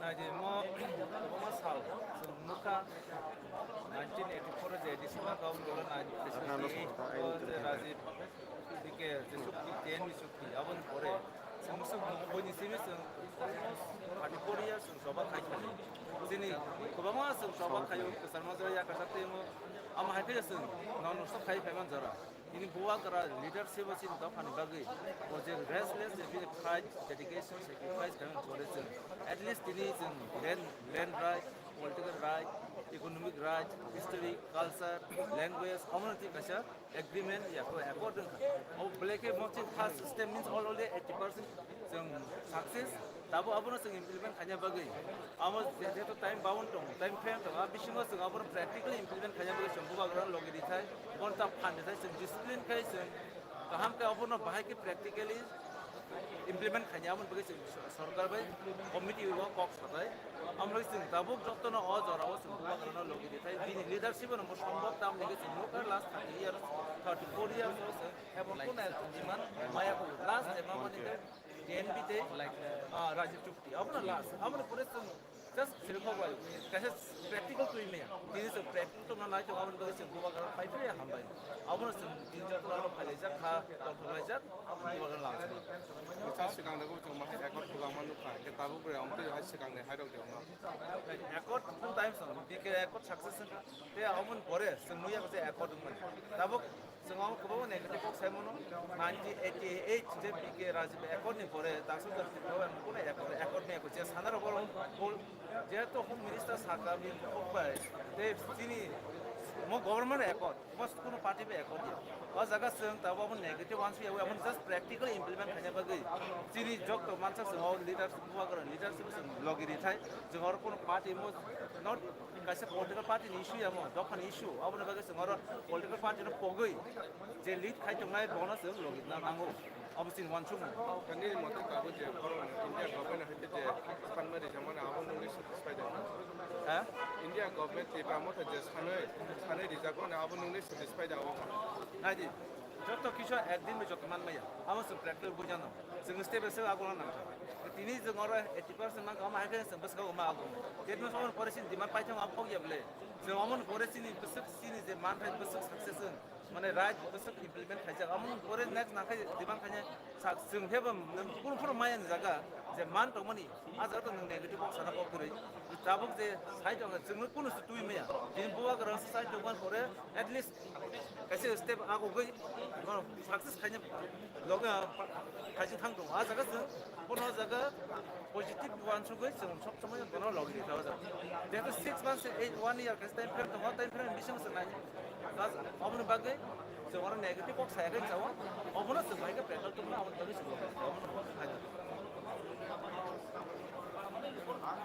Naidi mo, kwbangma sal, chwng nukha, nineteen eighty-four o je December government o nai, Aha, no, president no, o je Rajiv D K je chukti, ten ni chukti, aboni pore chwng swk nokboi ni simi chwng almost thirty-four years chwng choba khai thani. Chini kwbangma chwng choba khaio, kwchangma jora yakasa twi omo. Amo hai khe chwng nono sok khai phaiman jora. Nini bubagra leadership o chini dophani bagwi o je restless je bini fight, dedication, sacrifice khaimani pore chwng at least tini chwng land, land right, political right, economic right, history, culture, language, omono twi kaisa agreement ya ko accord wngkha. O belai khe mochi first step means already eighty percent chwng success. Tabo abono chwng implement khaina bagwi amo je-, jeto time bound tongo, time frame tongo, a bisingo chwng abono practically implement khaina bagwi chwng bubagrano logi rithai, bono ta phan rithai, chwng discipline khai chwng kaham khe abono bahai khe practically implement khaina aboni bagwi chwng sorkar bai committee o kok satai. Amrok chwng tabuk jotono o jorao chwng bubagrano logi rithai, bini leadership no mo sombok tam nege chwng nukha last thirty years, thirty four years o se ebong kono demand maya ko last je mamani ke T N B tei, ah, Rajiv Chukti. Abono last. Abono pore chwng just sirkho bai. Kaisa practical twi maya. Tini chwng practical tongna nai chwng aboni bagwi chwng bubagrano phai phai hambai. Abono chwng tini jotono phailai jak kha, tongthok lai jak, bubagrano lang. Bwsa swkang de bo chwng ma hai accord kwbangma nukha, hwnkhe tabuk bai omo twi hai swkang de hai rok de omo. Accord two times no, B K accord success wngkha. Tei aboni pore chwng nukya khe je accord wngmani. Tabuk chwng omo kwbangma negative kok sai mano. Nineteen eighty eight je B K Rajiv accord ni pore Daksa Tripura o ang kuno accord, accord ni je sana rok oro bol jehetu home minister saka bini kok bai tei chini mo government accord. Bos kuno party bai accord ya. O jaga chwng tabuk abo negative uansukya, abo just practically implement khaina bagwi. Chini jokto mansa chwng o leadership, bubagra leadership chwng logi rithai. Chwng oro kuno party mo not kaisa political party ni issue ya mo, dophani issue. Aboni bagwi chwng oro political party no pogwi je lead khai tongnai bono chwng logi na nango. Abo chini uansukmung. Nini mote tabuk je borok India government hai khe je sanmari jamani abo nungni satisfy da? Ha? India government Tipra motha je sanwi, sanwi rijak mani abo nungni satisfy da o? Naidi, joto kisa ekdin bai joto man maya. Abo chwng practical buina no. Chwng step by step aguna nangkha. Tini chwng oro eighty percent nangkha, omo hai khe chwng bwswk omo aguna. That means omo pore chini demand paithang abo phok ya bwle. Chwng omo pore chini bwswk chini je manthai bwswk success wng. Mane right bwswk implement khaijak. Amo pore next nangkhai demand khainai sa chwng phebo nang kunu phano maya ni jaga je man tongmani a jaga to nang negative kok sana kok kwrwi. Tabuk je side o chwng kunu se twi maya. Tini bubagra se side o man pore at least kaisa step agogwi success khaina loge khaijing thang tongo. A jaga chwng bono jaga positive uansugwi chwng sob somoi bono logi rikha o jaga. Jehetu six months, eight, one year kaisa time frame tongo, time frame bisingo chwng nai. Bas, aboni bagwi chwng oro negative kok saya khe chao, obono chwng bai khe pressure tongma aboni bagwi chwng logi rikha, obono hai.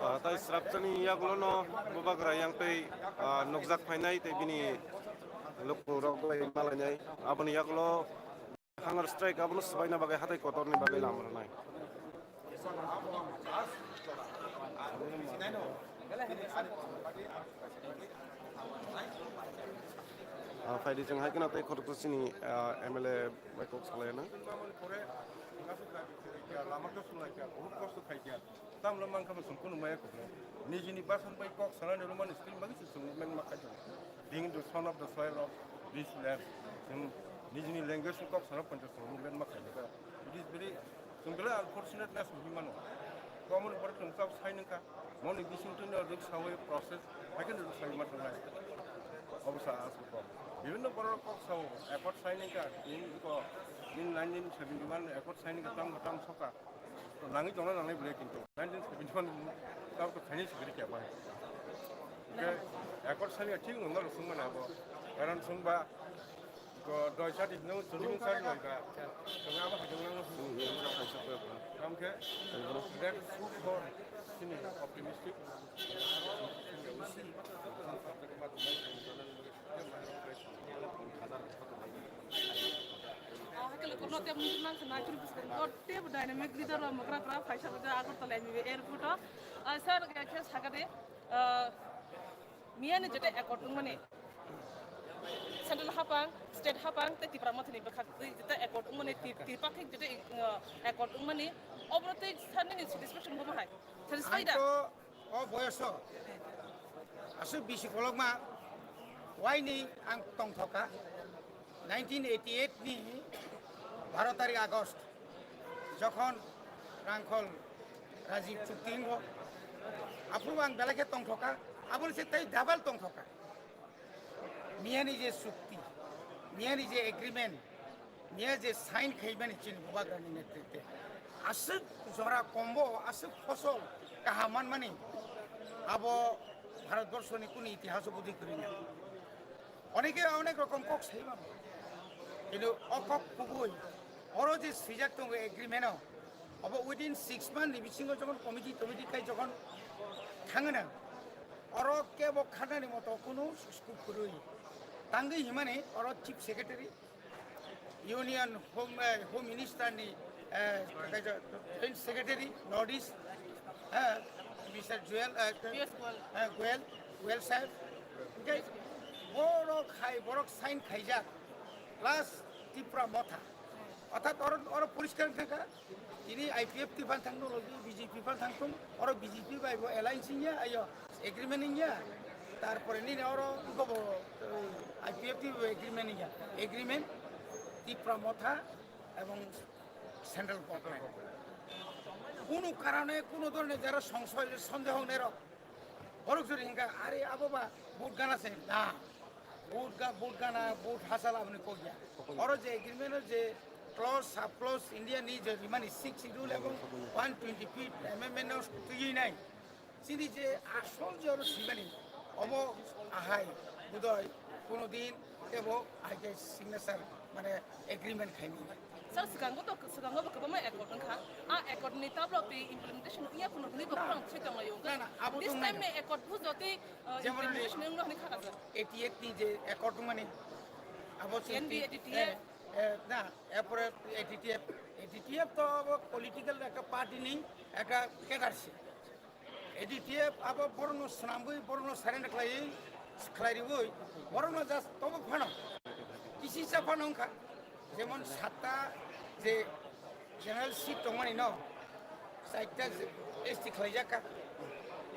Ah, tai srapchani yagulo no bubagra yang tei, ah, nukjak phainai tei bini lukurok bai malainai. Aboni yagulo Hunger strike abono swbaina bagwi hatai kotorni bagwi lama rwnai. Ah, phaidi chwng hai kheno tei khoroksa chini, ah, M L A bai kok salaina. Tamle mankha bo chwng kunu maya kok. Nijini bwswk bai kok sana ni rwmani sri magi se chwng movement ma khai tongo. Being the son of the soil of this land, chwng nijini language ni kok sana poncho chwng movement ma khai tongo. It is very, chwng belai unfortunate na song himano. Common borok chwng chao sai nangkha. Moni bising twi no rik sawi process, haikhe no rik sawi ma tongnai. Obo sa aswk kok. Bibhinno borok kok sao, accord sai nangkha. In ko, in nineteen seventy one accord sai nangkha, tam tam soka. Nangwi tongna nangnai bwle kintu nineteen seventy one ni tamo khaini sikiri khe bai. Ke accord sani thik nungna rw sungmani abo. Karon sungba ko doi sati no chuli min sati nungka. Sungba abo hajung nang. Kam khe that is food for sini optimistic. Ah, hakhe lukurno tei mungkir nang khna kiri bwskango tei bo dynamic leader rok mokra kra phaisa bo Agartala M B B airport o. Ah, sir, khe sakha de, ah, miyani jete accord wngmani central hapang, state hapang tei Tipra Mothani bwkhak twi jete accord wngmani, Ti-, Tripakhik jete, ah, accord wngmani, obono tei sir nini satisfaction bo hai? Satisfied da? Ang to o boyoso aswk bisi kolokma waini ang tongthoka. Nineteen eighty eight ni baro tarik August jokhon Rangkhol Rajiv chukti wngo, Aphuru ang belai khe tongthokha, aboni se tei double tongthokha. Miyani je chukti, miyani je agreement, miya je sign khaimani chini bubagrani netritwe. Aswk jora kombo, aswk phosol kaham manmani abo Bharatborshoni kunu itihaso budi kwrwina. Oneke onek rokom kok sai mano. Kintu o kok kubui oro je swijak tongo agreement o, obo within six month ni bisingo jokhon committee committee khai jokhon thangana, oro kebo khanani moto kunu scope kwrwi. Tangwi himani oro chief secretary, union home, eh, home minister ni, eh, joint secretary north east, eh, Mister Joel, eh, P S Goel. Eh, Goel, Goel saheb. Hingke borok hai, borok sign khaijak, plus Tipra Motha. Orthat oro, oro poriskar wngkha, tini I P F T phan thangno logi, B J P phan thangthung, oro B J P bai bo alliance wngya, ayo agreement wngya, tarpore nini oro wngkha bo, eh, I P F T bai agreement wngya, agreement Tipra Motha ebong central government. Kunu karone, kunu dhorone jara songsoy, sondeho wngnai rok, borok jori hingka, are abo ba vote gana se na. Vote ga, vote gana, vote hasal aboni kokya. Oro je agreement o je clause, sub clause, India ni je rimani six schedule ebong one twenty fifth amendment no twiwi nai. Chini je asol je oro swimani, obo ahai, budoi, kono din tebo ahai khe signature, mane agreement khaimani. Sir, swkango to, swkango bo kwbangma accord wngkha. A accord ni tablo tei implementation wngya phano hwnwi bo Na. Phang se tonglaio. Na, na, abo This to time nai. Ni accord bujo tei, uh, Jemon implementation wngno hwnwi kha kajak. Eighty-eight ni je accord wngmani, abo se N D A ti-, A D T F. Eh, eh, na, erpore A D T F, A D T F to abo political ekta party ni ekta cadre se. A D T F abo borokno swnamwi, borokno surrender khlaiwi, khlai riwi, borokno just tobo phano, kisisa phano wngkha. Jemon satta je general seat tongmani no, chaita je S T khlaijak kha,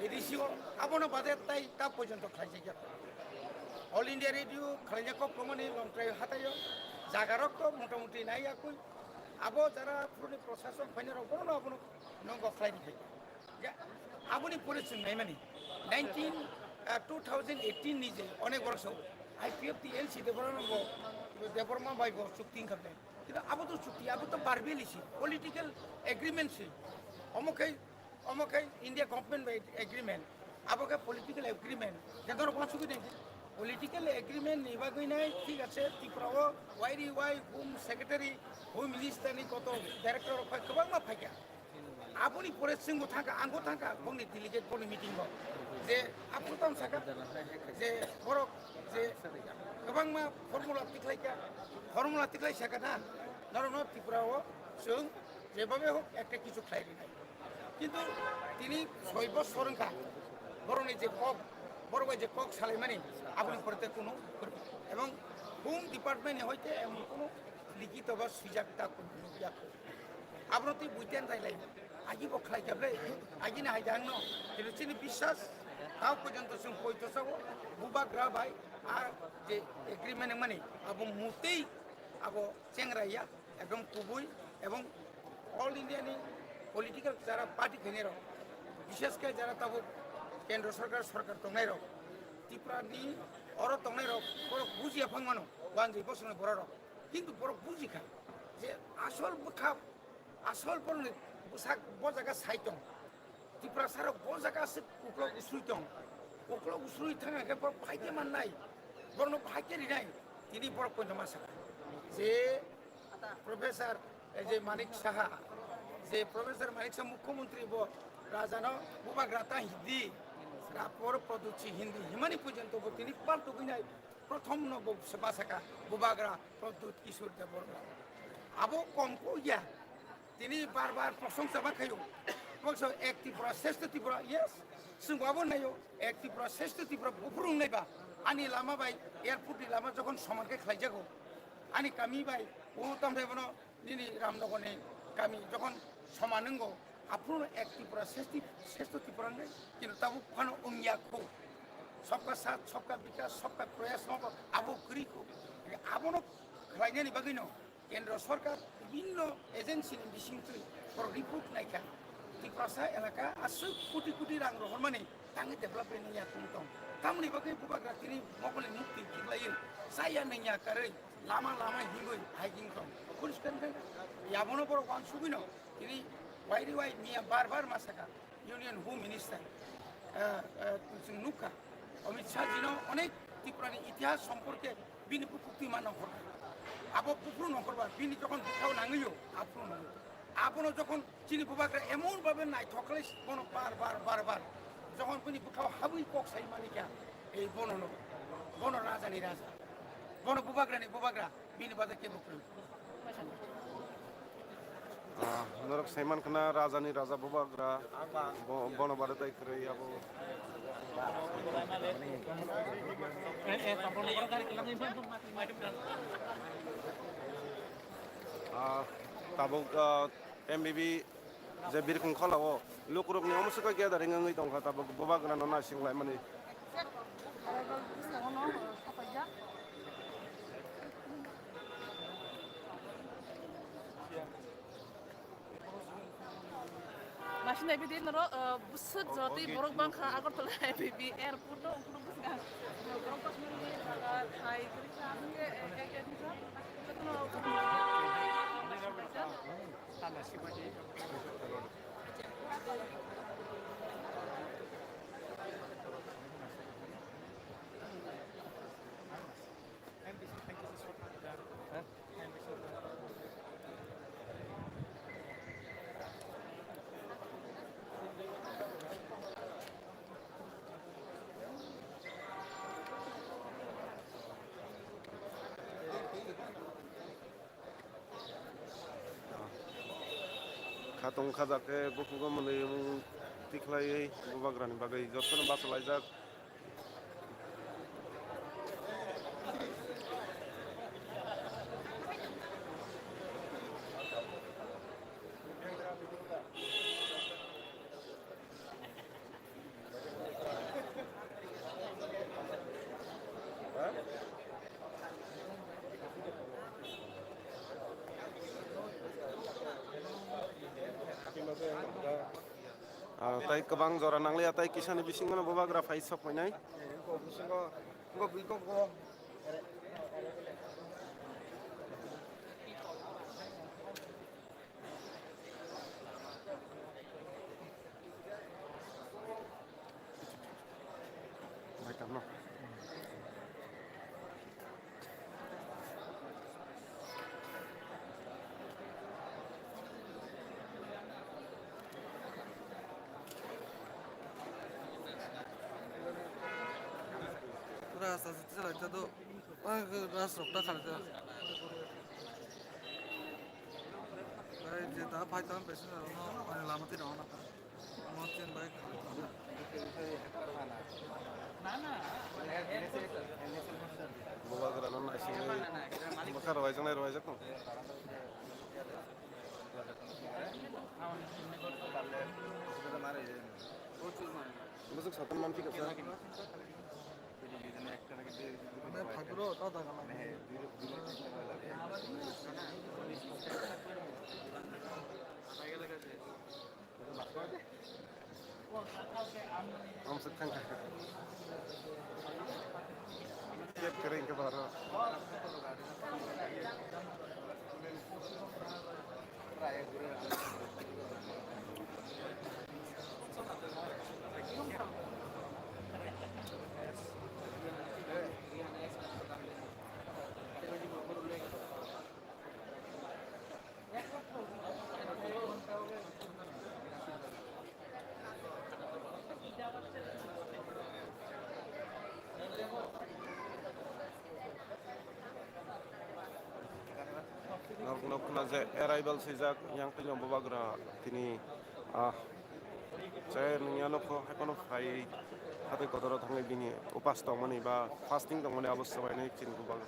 A D C o, abono bade tai ta porjonto khlaijak ya. All India Radio khlaijak kok tongmani Longtrai hataio, jagarok to motamuti nai yakui, abo jara phuruni prosason phainai rok bono abono nongo khlai di phai. Ya, aboni pore chwng naimani nineteen, ah, two thousand eighteen ni je onek borok so I P F T N C Debbarma bo, Debbarma bai bo chukti wngkha ble. Kintu abo to chukti, abo to verbally si, political agreement si. Omo khai, omo khai India government bai agreement, abo khe political agreement. Jador wansugwi dengki political agreement ni bagwi nai, thik ase, Tripura o Y D Y Home Secretary, Home Minister ni koto director rok phai kwbangma phaikha. Aboni pore chwngbo thangkha, angbo thangkha, bongni delegate boni meeting o. Je aphuru tamo sakha, je borok je kwbangma formula tikhlaikha, formula tiklai sakha na, norokno Tripura o chwng jebabe hok ekta kichu khlai rinai. Kintu tini soi bosor wngkha, borokni je kok, borok bai je kok salaimani, aboni pore te kunu, ebong Home Department ni hoite emon kunu likito ba swijak ta kunu nukya kho. Abono tei buiten tai lai. Agi bo khlai kable, agi na hai dangno. Kilo chini biswas, tao porjonto chwng poito sago, bubagra bai, a je agreement mani, abo mutei, abo chengra ya, ekdom kubui, ebong all India ni political jara party khainai rok, bishes khe jara tabuk kendro sarkar, sarkar tongnai rok, Tripura ni oro tongnai rok, borok bujiya phangmano, wanjwi bosongni borok rok. Kintu borok bujikha je asol bwkha, asol borokni bwsak bo jaga sai tong. Tiprasa rok bo jaga aswk uklok usrui tong. Uklok usrui thang khe borok bahai khe mannai, borokno bahai khe rinai. Tini borok poito ma sakha je Professor, eh, je Manik Saha, je Professor Manik Saha Mukhyamantri bo rajano bubagra ta Hindi, rapor Pradyut si Hindi himani porjonto bo tini paltugwi nai. Prothom no bo se bwsakha bubagra Pradyut Kishore Debbarma. Abo kom kok ya. Tini bar bar prosongsa ma khayo. Bokso ek Tripura, shrestho Tripura, yes. Chwng abo nayo, ek Tripura, shrestho Tripura, buphuru wngnai ba. Ani lama bai, airport ni lama jokhon soman khe khlaijago. Ani kami bai, o tamthai bono nini Ramnagarni kami jokhon soman wngo, aphuru ek Tripura, shreshti-, shrestho Tripura wngnai, kintu tabuk phano wngya kho. Sabka saath, sabka bikas, sabka prayas no abo kwrwi kho. Abono khlainani bagwino kendro sarkar bibhinno agency ni bisingtwi borok report naikha. Tiprasa elaka aswk koti koti rang rohormani tangwi development ni yakung tong. Tamoni bagwi bubagra tini mokol ni mukti tiklaiwi chaya nangya karwi lama lama hingwi hiking tong. Poriskar khe yabono borok wansugwino tini wairi wai miya bar bar masaka Union Home Minister, ah, ah, chwng nukha Amit Shah jino onek Tripura ni itihas somporke bini bukuk twi ma nongkhor. Abo buphuru nongkhorba bini jokhon bwkhao nangwio aphuru nangwio. Abono jokhon chini bubagra emon babe naithok khlai bono bar bar bar bar jokhon bini bwkhao habwi kok sai mani kya ei bono no, bono raja ni raja, bono bubagra ni bubagra, bini bade kebo kwrwi. Ah, norok saiman khna raja ni raja bubagra bo-, bono bade tai kwrwi abo. Ah, tabuk, ah, M B B je birkhung khola o lukurok ni omo swkang gathering wngwi tongkha tabuk bubagra no naising laimani. Masini bidi noro, eh, bwswk jotwi borok bangkha Agartala M B B airport o, borok bwswk borok bwswk jaga thai kwrwi kha, aboni, eh, eh, eh, eh, jotono Khatung khajak khe bukugo mwnwi mung tikhlaiwi bubagrani bagwi jotono bachalaijak. Ah, tai kwbang jora nangliya, tai kisani bisingo no bubagra phai sok painai. Bai tamo. Pura asa siti salai ta do. Ras rok ta khalai ta. Bai je ta phai ta passenger rok no lama twi rok na. Bubagra no naisingwi bwkha rwaijaknai rwaijakno. Bwswk satung manphi kha sa. Mane phagro ta daga na. Amsa thangkha. Kep kering ke baro. Nok, nok khna je arrival swijak, yang twi bubagra tini, ah, chaya nungya nokho, hai phano phai, hatwi kotor o thangwi bini upas tongmani ba fasting tongmani abo swbainai chini bubagra.